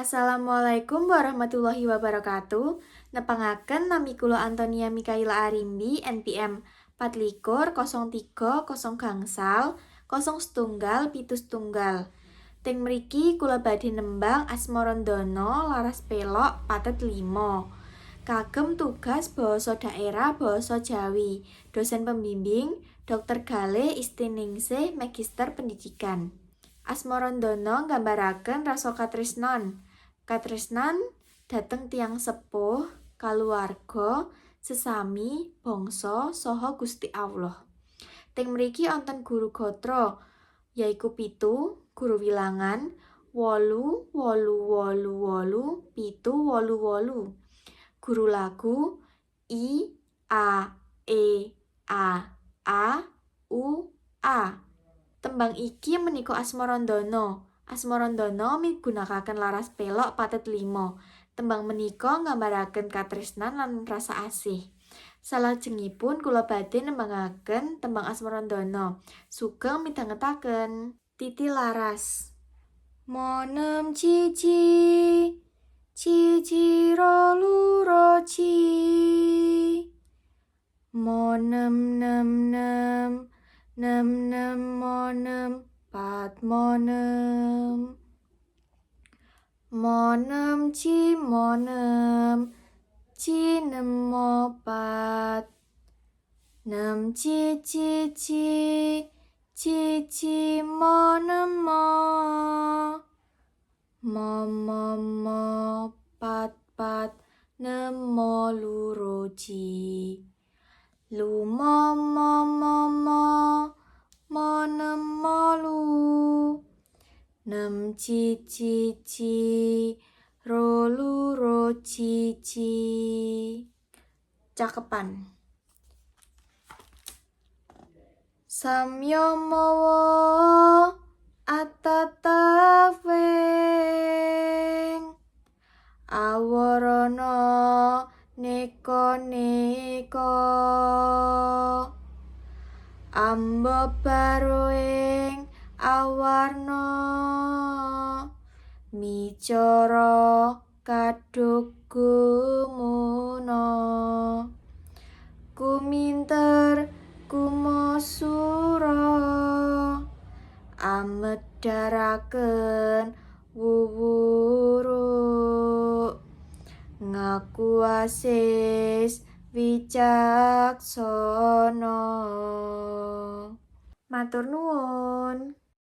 Assalamualaikum warahmatullahi wabarakatuh. Nepangaken nami kula Antonia Mikaila Arimbi NPM 24 03 0 gangsal 0 setunggal 7 setunggal. Teng mriki kula badhe nembang Asmarandana laras pelok patet 5. Kagem tugas basa daerah basa Jawi. Dosen pembimbing Dr. Galih Istiningsih, Magister Pendidikan. Asmarandana nggambaraken rasa katresnan. Katresnan dhateng tiyang sepuh, kaluwarga, sesami, bangsa saha Gusti Allah. Teng mriki wonten guru gatra yaiku 7, guru wilangan 8 8 8 8 7 8 8. Guru lagu I A E A A U A. Tembang iki menika Asmarandana. Asmarandana migunakaken laras pelok patet 5. Tembang menika nggambaraken katresnan lan rasa asih. Salajengipun kula badhe nembangaken tembang Asmarandana. Sugeng midhangetaken. Titi laras. Mo nem 1, 1 ro 2 ci. Mo nem nem nem nem nem mo nem 4 mo nem. Mo nem ci mo nem ci nem mo 4. Nem ci ci ci ci ci mo nem mo. Mo mo mo 4 4 nem mo 2 ci. Lu mo mo mo mo mo nem mo lu. Nem ci ci ci ro 2 ci ci. Cakepan. Samya mawa atatawing awarana neka-neka amba baroing awarna micara kadug gumuna kuminter kumasura amedharaken wuwuruk ngaku asis wicaksana. Matur nuwun.